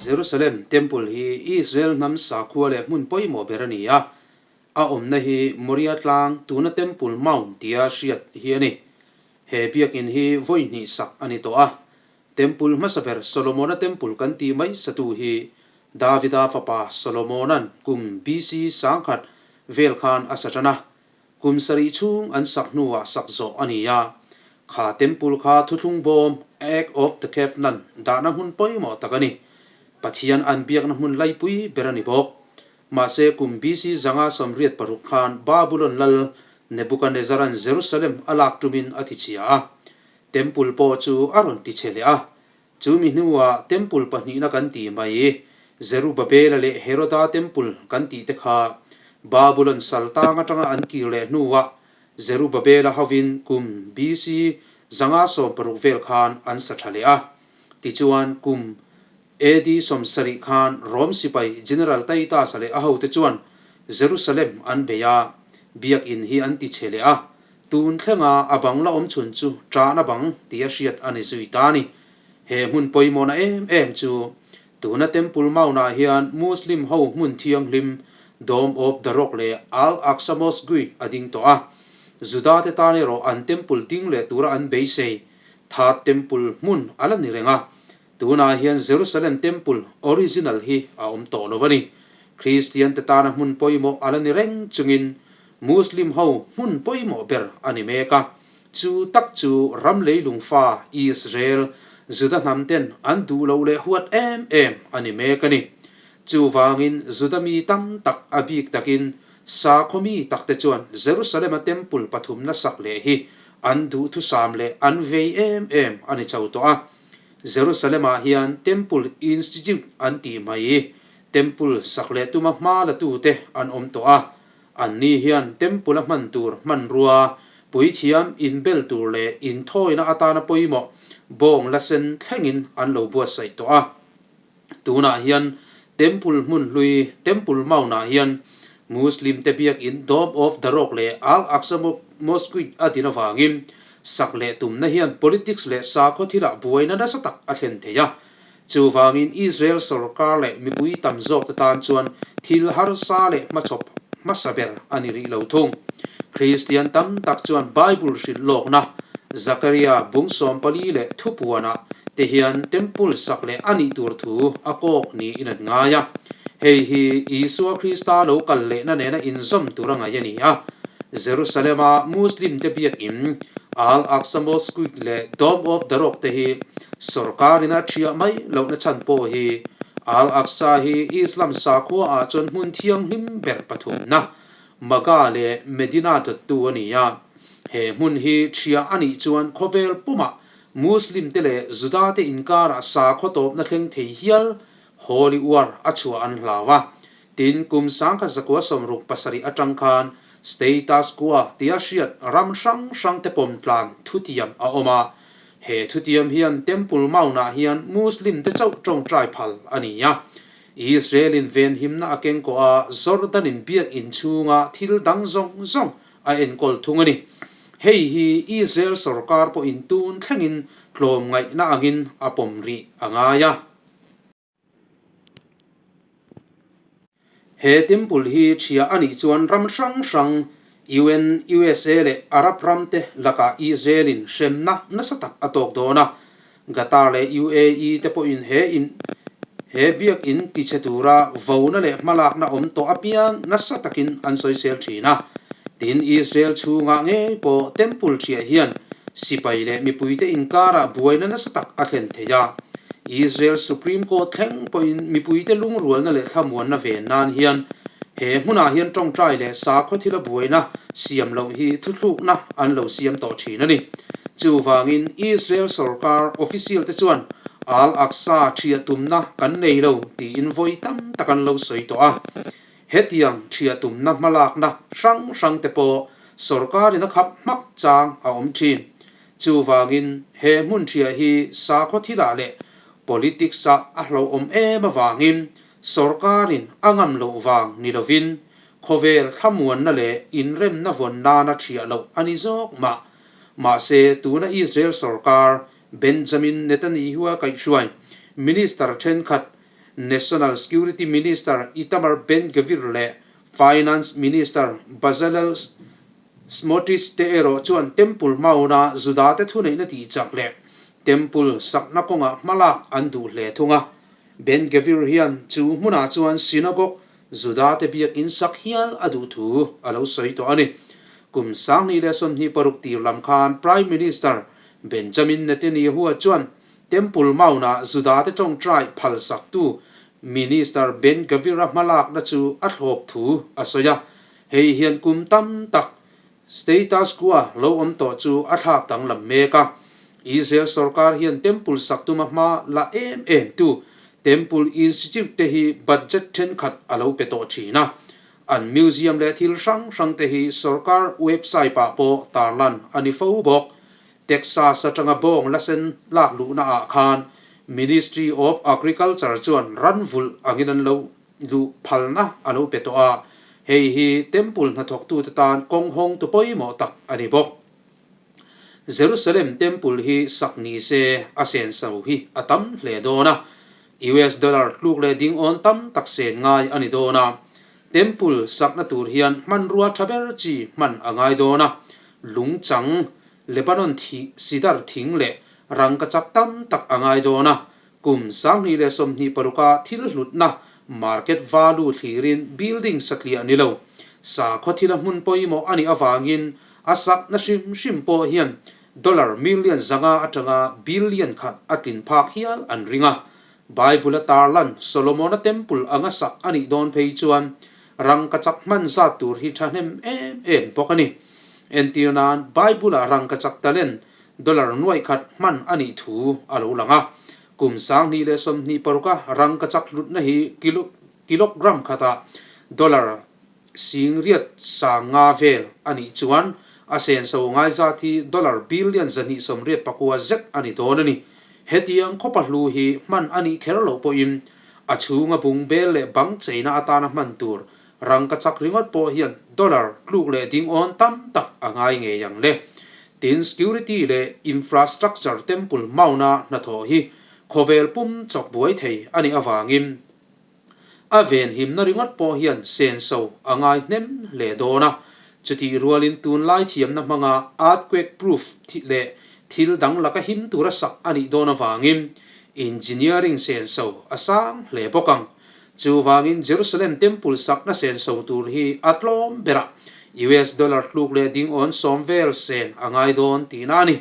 Jerusalem Temple hi Israel hnam sakhua leh hmun pawimawh ber a ni a. A awmna hi Moria tlang, tuna Temple Mount tia hriat hi a ni. He biakin hi vawi hnih sak a ni tawh a. Temple hmasa ber Solomona Temple kan tih mai satu hi Davida fapa Solomona'n kum BC 1000 vel khan a sa tan a. Kum sarih chhung an sak hnuah sak zawh a ni a. Kha Temple kha thuthlung bawm, Ark of the Covenant, dahna hmun pawimawh tak a ni. Pathian an biakna hmun laipui ber a ni bawk. Mahse, kum BC 586 khan Babulon lal Nebukanezzara'n Jerusalem a lak tumin a tichhia a, Temple pawh chu a rawn tichhe leh a. Chu mi hnuah Temple pahnihna kan tih mai, Zerubabela leh Heroda Temple kan tih te kha Babulon sal tang atanga an kir leh hnuah Zerubabela hovin kum BC 560 vel khan an sa tha leh a. Tichuan, kum AD 70 khan Rom sipai General Titus-a leh a hote chuan Jerusalem an bei a, biakinn hi an tichhe leh a, tun thlenga a bang la awm chhun chu ṭahna bang tia hriat a ni zui ta a ni. He hmun pawimawhna em em chu tuna Temple Mount-ah hian Muslim ho hmun thianghlim Dome of the Rock leh Al-Aqsa Mosque a ding tawh a, Juda te tan erawh an temple ding leh tura an beisei Third Temple hmun a la ni reng a. Tunah hian Jerusalem Temple original hi a awm tawh lo a ni. Kristian te tana hmun pawimawh a la ni reng chungin Muslim ho hmun pawimawh ber a ni mek a. Chu tak chu ram leilung fa Israel, Juda hnam ten an duh loh leh huat em em a ni mek a ni. Chuvangin Juda mi tam tak a bik takin sakhaw mi tak te chuan Jerusalem-a Temple pathumna sak leh hi an duhthusam leh an vei em em a ni chho tawh a. Jerusalem-ah hian Temple Institute an tih mai, Temple sak leh tuma hma la tute an awm tawh a. Anni hian Temple-a hman tur hmanrua, puithiam inbel tur leh inthawina atana pawimawh bawng la sen thlengin an lo buatsaih tawh a. Tunah hian Temple hmun hlui, Temple Mount-ah hian Muslim-te biakin Dome of the Rock leh Al-Aqsa Mosque a din avangin sak leh tumna hian politics leh sakhaw thilah buaina nasa tak a thlen thei a. Chuvangin Israel sorkar leh mipui tam zawkte tan chuan thil harsa leh hmachhawp hmasa ber a ni rih lo thung. Kristian tam tak chuan Bible hrilh lawkna Zakaria bung 14 leh thupuanah te hian Temple sak leh a nih tur thu a kawk niin an ngai a. Hei hi Isua Krista lo kal lehna nena inzawm tur a ngaih a ni a. Jerusalem-a Muslim-te biakin Al-Aqsa Mosque leh Dome of the Rock te hi sorkarin a thiah mai lohna chhan pawh hi Al-Aqsa hi Islam sakhua ah chuan hmun thianghlim ber pathumna Makkah leh Medina dawttu a ni a. He hmun hi thiah a nih chuan khawvel pumah Muslim te leh Juda te inkarah sakhaw tawpna thleng thei hial Holy War a chhuah an hlau a. Tin, kum 1967 atang khan Status Quo tia hriat ram hrang hrang te pawm tlan thutiam a awm a. He thutiam hian Temple Mount-ah hian Muslim te chauh tawngtai phal a ni a. Israel-in venhimna a keng kawh a, Jordan-in biakinn chhunga thil dang zawng zawng a enkawl thung a ni. Hei hi Israel sorkar pawhin tun thlengin tlawmngaihna angin a pawm rih a ngai a. He temple hi ṭhia a nih chuan ram hrang hrang, UN, USA leh Arab ramte lakah Israel-in hremna nasa tak a tawk dawn a. Qatar leh UAE te pawhin he in he biakinn tichhe tura vona leh hmalakna awm tawh apiang nasa takin an sawisel thin a. Tin, Israel chhungah ngei pawh temple ṭhiah hian sipai leh mipuite inkarah buaina nasa tak a thlen thei a. Israel Supreme Court thleng pawhin mipuite lungrualna leh thlamuanna ven nan hian he hmunah hian tawngtai leh sakhaw thila buaina siam loh hi thuthlukna an lo siam tawh thin a ni. Chuvangin Israel sorkar official te chuan Al-Aqsa ṭhiah tumna kan nei lo tiin vawi tam tak an lo sawi tawh a. Hetiang ṭhiah tumna hmalakna hrang hrang te pawh sorkarin a khap hmak chang a awm ṭhin. Chuvangin he hmun ṭhiah hi sakhaw thilah leh politics-ah a hlauhawm em avangin sorkarin a ngam loh vang ni lovin khawvel thlamuanna leh inremna vawn nana ṭhiah loh a ni zawk mah. Mahse, tuna Israel sorkar Benjamin Netanyahu-a kaihhruai Minister ṭhenkhat. National Security Minister Itamar Ben-Gvir leh Finance Minister Bezalel Smotrich te erawh chuan Temple Mount-a Juda-te thuneihna tihchak leh Temple sakna kawngah hmalak an duh hle thung a. Ben-Gvir hian chu hmunah chuan synagogue Juda-te biakin sak hial a duh thu a lo sawi tawh a ni. Kum 2026 tir lam khan Prime Minister Benjamin Netanyahu-a chuan Temple Mount-ah Juda-te tawngtai phalsaktu Minister Ben-Gvir-a hmalakna chu a thlawp thu a sawi a. Hei hian kum tam tak status quo lo awm tawh chu a thlak danglam mek a. Israel sorkar hian Temple sak tuma hma la em em tu Temple Institute te hi budget thenkhat a lo pe tawh thin a. An museum leh thil hrang hrang te hi sorkar website ah pawh tarlan a ni fo bawk. Texas atanga bawng la sen lak luhna ah khan Ministry of Agriculture chuan ran vulh angin an lo Duh phalna a lo pe tawh a, hei hi Temple hnathawktute tan kawng hawngtu pawimawh tak a ni bawk. Jerusalem Temple hi sak ni se a senso hi a tam hle dawn a, US dollar tluk leh ding awn tam tak sen ngai a ni dawn a. Temple sakna tur hian hmanrua tha ber chi hman a ngai dawn a, lungchang, Lebanon thih, sidar thing leh rangkachak tam tak a ngai dawn a, Kum 2026 a thil hlutna market value thlirin building satliah ni lo, sakhaw thila hmun pawimawh a nih avangin a sakna hrim hrim pawh hian dollar million 500 atanga billion khat a tlin phak hial an ring a. Bible a tarlan Solomona Temple anga sak a nih dawn phei chuan rangkachak hman zat tur hi thahnem em em bawk a ni. Entir nan Bible-ah rangkachak talent Dollar nuaih khat hman a nih thu a lo lang a. Kum 2026 a rangkachak hlutna hi kilogram khatah dollar singriat sanga vel a nih chuan a senso ngai zat hi dollar billion 289 zet a ni dawn a ni. Hetiang khawpa hlu hi hman a nih kher loh pawhin a chhunga bungbel leh bang cheina atana hman tur Rangkachak ringawt pawh hian dollar tluk leh ding awn tam tak a ngai ngei ang le. Tin, security leh infrastructure temple Mount-a hnathawh hi khawvel pum chawk buai thei a nih avangin a venhimna ringawt pawh hian senso a ngai hnem hle dawn a. Chutih rualin tunlai thiamna hmanga earthquake proof leh thil dang laka him tura sak a nih dawn avangin engineering senso a sang hle bawk ang. Chuvangin Jerusalem Temple sakna senso tur hi a tlawm berah US dollar tluk leh ding awn sawm vel sen a ngai dawn tihna a ni.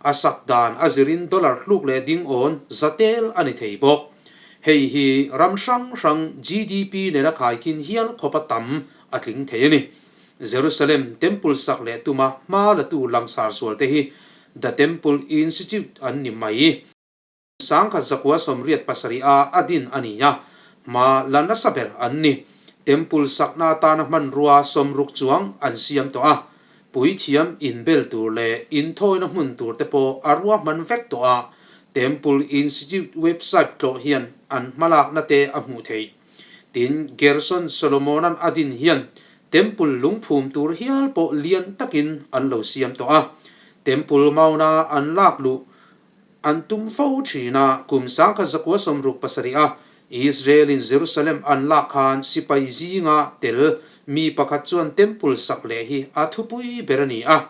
A sak dan a zirin dollar tluk leh ding awn za tel a ni thei bawk. Hei hi ram hrang hrang GDP nena khaikhin hial khawpa tam a tling thei a ni. Jerusalem Temple sak leh tuma hma latu langsar zualte hi The Temple Institute an ni mai. 1987 a a din a ni a, hma la nasa ber an ni. Temple sakna atana hmanrua 60 chuang an siam tawh a, puithiam inbel tur leh inthawina hmun tur te pawh a ruahman vek tawh a, Temple Institute website tlawh hian an hmalakna te a hmuh theih. Tin, Gerson Solomona'n a din hian Temple lungphum tur hial pawh lian takin an lo siam tawh a, Temple Mount-a an lak luh An tum fo thin a, kum 1967 a Israel-in Jerusalem an lak khan sipai zinga tel mi pakhat chuan Temple sak leh hi a thupui ber a ni a.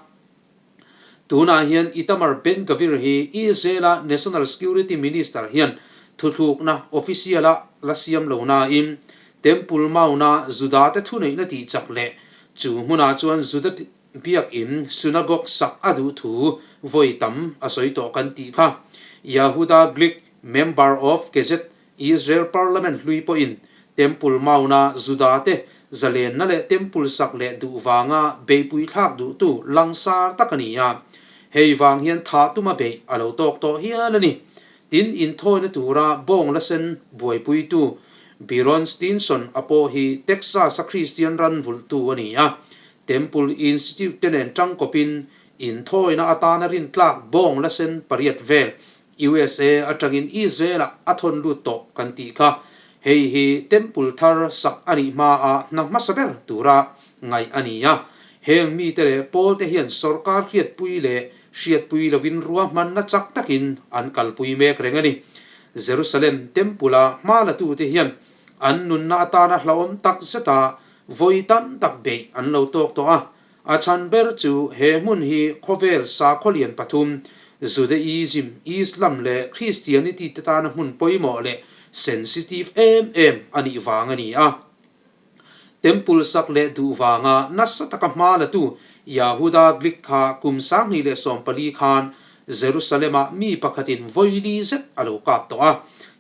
Tunah hian Itamar Ben-Gvir hi Israel-a National Security Minister hian thuthlukna official-a la siam lo nain Temple Mount-a Juda-te thuneihna tihchak leh chu hmunah chuan Juda Biakinn synagogue sak a duh thu vawi tam a sawi tawh kan tih kha. Yehuda Glick, member of Knesset, Israel parliament hlui pawhin Temple Mount-a Juda-te zalenna leh Temple sak leh duh vanga beihpui thlak duhtu langsar tak a ni a. Hei vang hian thah tuma beih a lo tawk tawh hial a ni. Tin, inthawina tura bawng la sen buaipuitu Byron Stinson a pawh hi Texas-a Kristian ran vulhtu a ni a. Temple Institute te nen tangkawpin inthawina atana rintlak bawng la sen pariat vel USA atangin Israel-ah a thawn lut tawh kan tih kha. Hei hi Temple thar sak a nih hmaah hna hmasa ber tura ngaih a ni a. Heng mite leh pawlte hian sorkar hriatpui leh hriatpui lovin ruahmanna chak takin an kalpui mek reng a ni. Jerusalem Temple-a hma latute hian an nunna atana hlauhawm tak zeta vawi tam tak beih an lo tawk tawh a. A chhan ber chu he hmun hi khawvel sakhaw lian pathum, Judaism, Islam leh Christianity te tana hmun pawimawh leh sensitive em em a nih vang a ni a. Temple sak leh duh vanga nasa taka hma latu Yahuda Glick kha kum 2014 khan Jerusalem-ah mi pakhatin vawili zet a lo kap tawh a,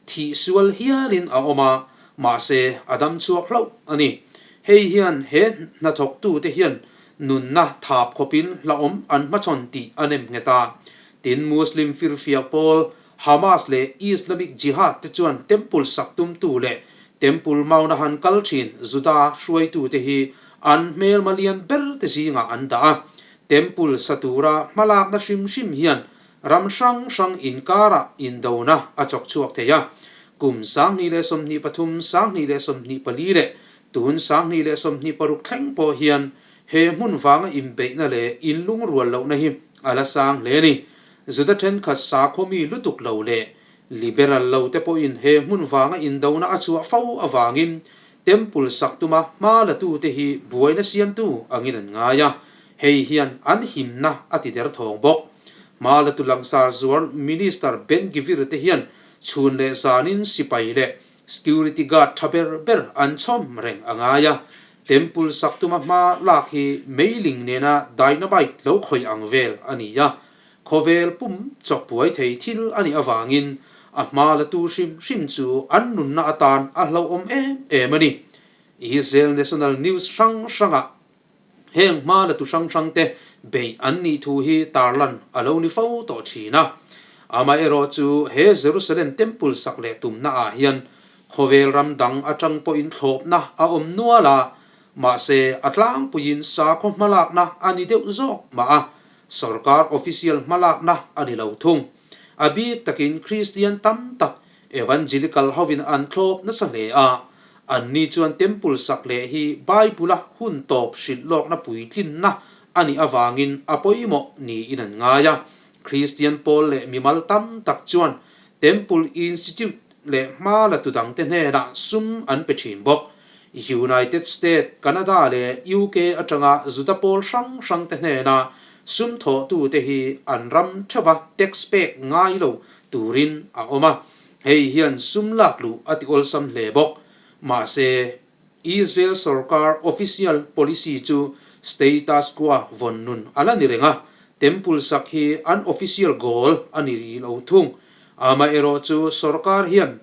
thih sual hialin a awm a, mahse a dam chhuak hlauh a ni. Hei hian he hnathawktute hian nunna thap khawpin hlauhawm an hmachhawn tih a nem nghet a. Tin, Muslim firfiak pawl Hamas leh Islamic Jihad te chuan Temple sak tumtu leh Temple Mount-a han kal thin Juda hruaitute hi an hmelma lian ber te zingah an dah a. Temple sa tura hmalakna hrim hrim hian ram hrang hrang inkarah indona a chawk chhuak thei a. Kum 2023, 2024 leh tun 2026 thleng pawh hian he hmun vanga inbeihna leh inlungrual lohna hi a la sang hle a ni. Juda thenkhat sakhaw mi lutuk lo leh liberal lo te pawhin he hmun vanga indona a chhuah fo avangin Temple sak tuma hma latute hi buaina siamtu angin an ngai a, hei hian an himna a ti der thawng bawk. Hma latu langsar zuar Minister Ben Gvir te hian chhun leh zanin sipai leh security guard tha ber ber an chhawm reng a ngai a, Temple sak tuma hma lak hi meiling nena dynamite lo khawih ang vel a ni a, khawvel pum chawk buai thei thil a nih avangin a hma latu hrim hrim chu an nunna atan a hlauhawm em em a ni. Israel National News hrang hrangah Heng hma latu hrang hrangte beih an nih thu hi tarlan a lo ni fo tawh thin a. Amaherawh chu he Jerusalem Temple sak leh tumna ah hian khawvel ram dang atang pawhin thlawpna a awm nual a, mahse a tlangpuiin sakhaw hmalakna a ni deuh zawk mah a, sorkar official hmalakna a ni lo thung. A bik takin Kristian tam tak Evangelical hovin an thlawp nasa hle a, Anni chuan Temple sak leh hi Bible-a hun tawp hrilh lawkna puitlinna a nih avangin a pawimawh niin an ngai a. Kristian pawl leh mimal tam tak chuan Temple Institute leh hma la tu dangte hnenah sum an pe thin bawk. United State, Canada leh UK atanga Juda pawl hrang hrangte hnena sum thawhtute hi an ram theuha tax pek ngai lo turin a awm a. Hei hian sum lak luh a ti awlsam hle bawk. Mahse, Israel sorkar official policy chu status quo vawn nun a la ni reng a, Temple sak hi an official goal a ni rih lo thung. Amaherawh chu sorkar hian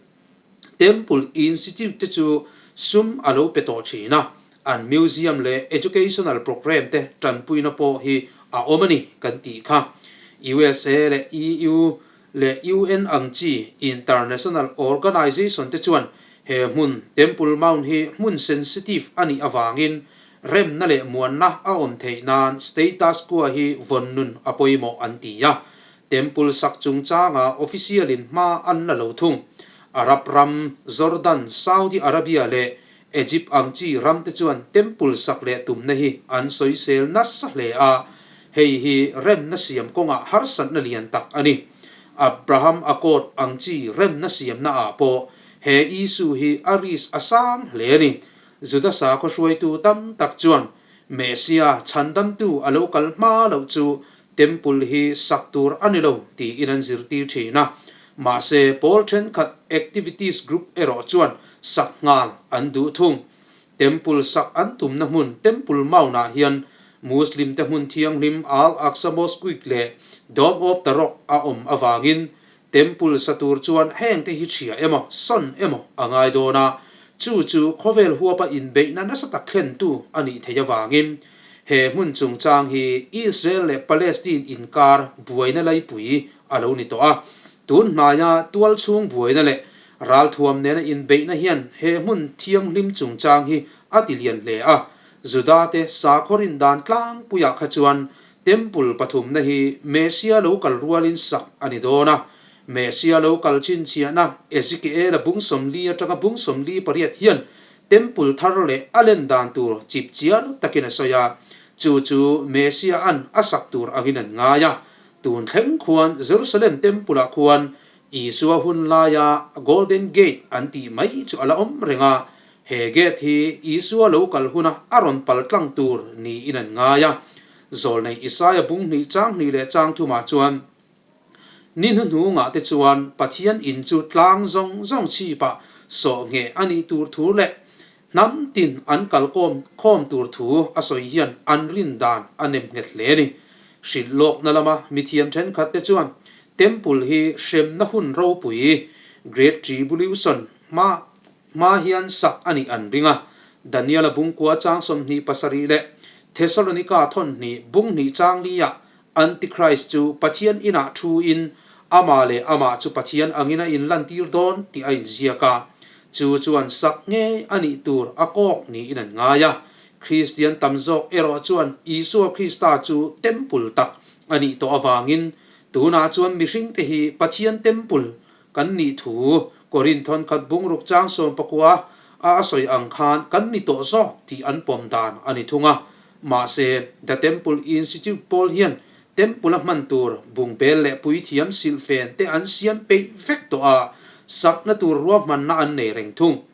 Temple Institute te chu sum a lo pe tawh thin a, an museum leh educational programme te tanpuina pawh hi a awm a ni kan tih kha. USA leh EU leh UN ang chi international organization te chuan he hmun Temple Mount hi hmun sensitive a nih avangin remna leh muanna a awm theih nan status quo hi vawn nun a pawimawh an ti a. Temple sak chungchanga official in hma an la lo thung. Arab ram, Jordan, Saudi Arabia leh Egypt ang chi ram te chuan Temple sak leh tumna hi an sawisel nasa hle a, hei hi remna siam kawngah harsatna lian tak a ni. Abraham Accord ang chi remna siamna ah pawh he issue hi a risk a sang hle a ni. Juda sakhaw hruaitu tam tak chuan Messiah chhandamtu a lo kal hma loh chu Temple hi sak tur a ni lo tiin an zirtir thin a, mahse pawl thenkhat activities group erawh chuan sak nghal an duh thung. Temple sak an tumna hmun Temple Mount ah hian Muslim te hmun thianghlim Al Aqsa Mosque leh Dome of the Rock a awm avangin Temple sa tur chuan hengte hi ṭhia emaw sawn emaw a ngai dawn a, chu chu khawvel huapa inbeihna nasa tak thlentu a nih theih avangin he hmun chungchang hi Israel leh Palestine inkar buaina laipui a lo ni tawh a. Tun hnaia tualchhung buaina leh ralthuam nena inbeihna hian he hmun thianghlim chungchang hi a ti lian hle a, Judate sakhaw rindan tlangpuiah kha chuan Temple pathumna hi Messia lo kal rualin sak a ni dawn a. Messia lo kal chhinchhiahna Ezekiela bung 40 atanga bung 48 hian Temple thar leh a len dan tur chip chiar takin a sawi a. Chu chu Messia-a'n a sak tur angin an ngai a. Tun thleng khuan Jerusalem Temple-ah khuan Isua hun laia Golden Gate an tih mai chu a la awm reng a, he gate hi Isua lo kal huna a rawn pal tlang tur niin an ngai a. Zawlnei Isaia bung hnih chang hnih leh chang thumah chuan, Ni hnuhnungah te chuan Pathian in chu tlang zawng zawng chhipah sawh ngheh a nih tur thu leh Hnam tin an kalkawm khawm tur thu a sawi hian an rin dan a nem nghet hle a ni. Hrilh lawkna lama mithiam thenkhat te chuan Temple hi hremna hun ropui, Great Tribulation, hma hma hian sak a nih an ring a. Daniela bungkua chang 27 leh Thesalonika thawnhnih bunghnih chang liah Antichrist chu Pathian inah thu in amah leh amah chu Pathian angin a inlantir dawn tih a inziak a, chu chuan sak ngei a nih tur a kawk niin an ngai a. Kristian tam zawk erawh chuan Isua Krista chu temple tak a nih tawh avangin tunah chuan mihringte hi Pathian temple kan nih thu Korinth thawnkhat bungruk chang 19 a a sawi ang khan kan ni tawh zawk tih an pawm dan a ni thung a. Mahse, The Temple Institute pawl hian Temple a hman tur bungbel leh puithiam silhfen te an siam peih vek tawh a, sakna tur ruahmanna an nei reng thung.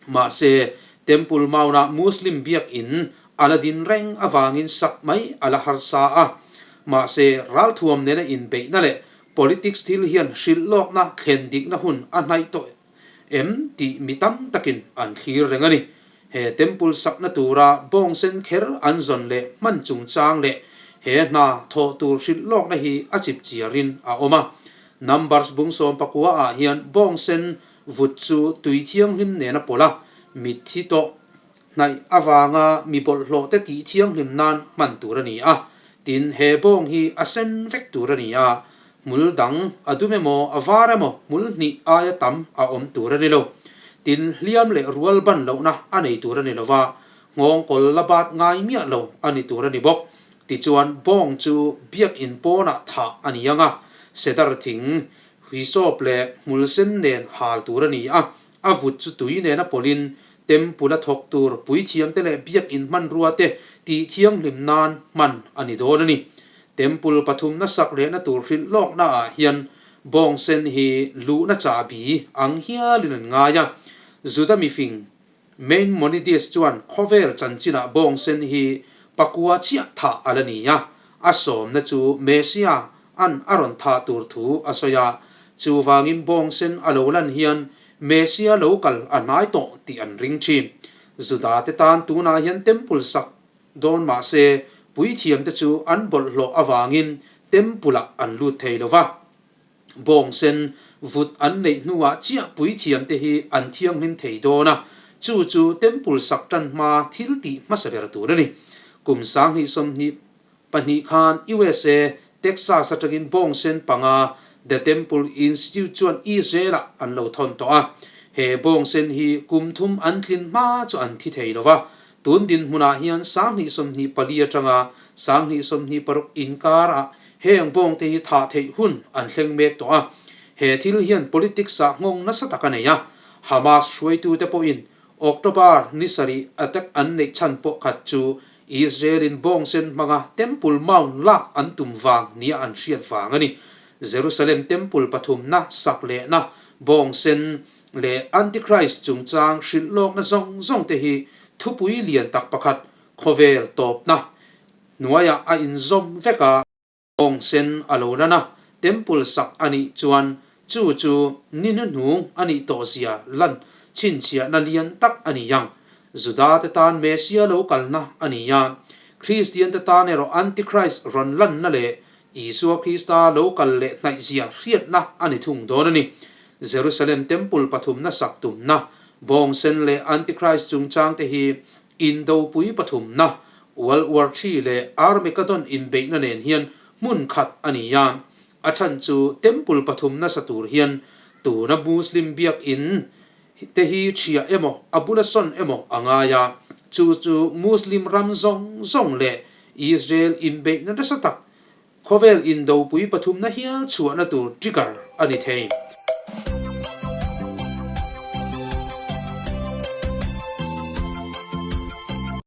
Mahse, Temple Mount-ah Muslim biakinn a la din reng avangin sak mai a la harsa a. Mahse, ralthuam nena inbeihna leh politics thil hian hrilh lawkna thlen dikna hun a hnaih tawh em tih mi tam takin an thlir reng a ni. He temple sakna tura bawng sen kher an zawn leh hman chungchang leh he hna thawh tur hrilh lawkna hi a chip chiarin a awm a. Numbers bung 19 ah hian bawng sen vut chu tui thianghlim nen a pawlh a, mitthi tawh hnaih avanga mi bawlhhlawh te tih thianghlim nan hman tur a ni a. Tin, he bawng hi a sen vek tur a ni a, hmul dang a dum emaw a var emaw hmul hnih aia tam a awm tur a ni lo. Tin, hliam leh rual ban lohna a nei tur a ni lo va, nghawngkawl la bat ngai miah lo a ni tur a ni bawk. Tichuan, bawng chu biakinn pawnah thah a ni ang a, cedar thing, huisawp leh hmul sen nen hal tur a ni a, a vut chu tui nena pawlhin Temple a thawk tur puithiamte leh biakinn hmanrua te tih thianghlim nan hman a ni dawn a ni. Temple pathumna sak lehna tur hrilh lawkna ah hian bawng sen hi luhna chahbi ang hialin an ngai a. Juda mifing Maimonides chuan khawvel chanchinah bawng sen hi pakua chiah thah a la ni a, a sawmna chu Messiah an a rawn thah tur thu a sawi a, chuvangin bawng sen a lo lan hian Messia lo kal a hnai tawh tih an ring thin. Juda te tan tunah hian temple sak dawn mah se puithiam te chu an bawlhhlawh avangin temple ah an lut thei lo va. Bawng sen vut an neih hnuah chiah puithiam te hi an thianghlim thei dawn a, chu chu temple sak tan hma thil tih hmasa ber tur a ni. Kum 2022 khan USA, Texas atangin bawng sen panga The Temple Institute chuan Israel-ah an lo thawn tawh a. He bawng sen hi kum thum an tlin hma chu an thi thei lo va. Tun dinhmunah hian 2024 atanga 2026 inkarah heng bawngte hi thah theih hun an thleng mek tawh a. He thil hian politics-ah nghawng nasa tak a nei a. Hamas hruaitute pawhin October ni sarih attack an neih chhan pawh khat chu Israel-in bawng sen hmanga Temple Mount lak an tum vang nia an hriat vang a ni. Jerusalem Temple pathumna sak lehna bawng sen leh Antichrist chungchang hrilh lawkna zawng zawng te hi thupui lian tak pakhat khawvel tawpna hnuaiah a inzawm vek a. Bawng sen a lo lan a, temple sak a nih chuan chu chu ni hnuhnung a nih tawh zia lan chhinchhiahna lian tak a ni ang. Juda te tan Messia lo kalna a ni a, Kristian te tan erawh Antichrist rawn lanna leh Isua Krista lo kal leh hnaih zia hriatna a ni thung dawn a ni. Jerusalem temple pathumna sak tumna, bawng sen leh Antichrist chungchang te hi Indopui pathumna, World War Three leh Armageddon inbeihna nen hian hmun khat a ni a. A chhan chu Temple pathumna sa tur hian tuna Muslim biakinn te hi ṭhiah emaw a bula sawn emaw a ngai a. Chu chu Muslim ram zawng zawng leh Israel inbeihna nasa tak khawvel indopui pathumna hial chhuahna tur trigger a ni thei.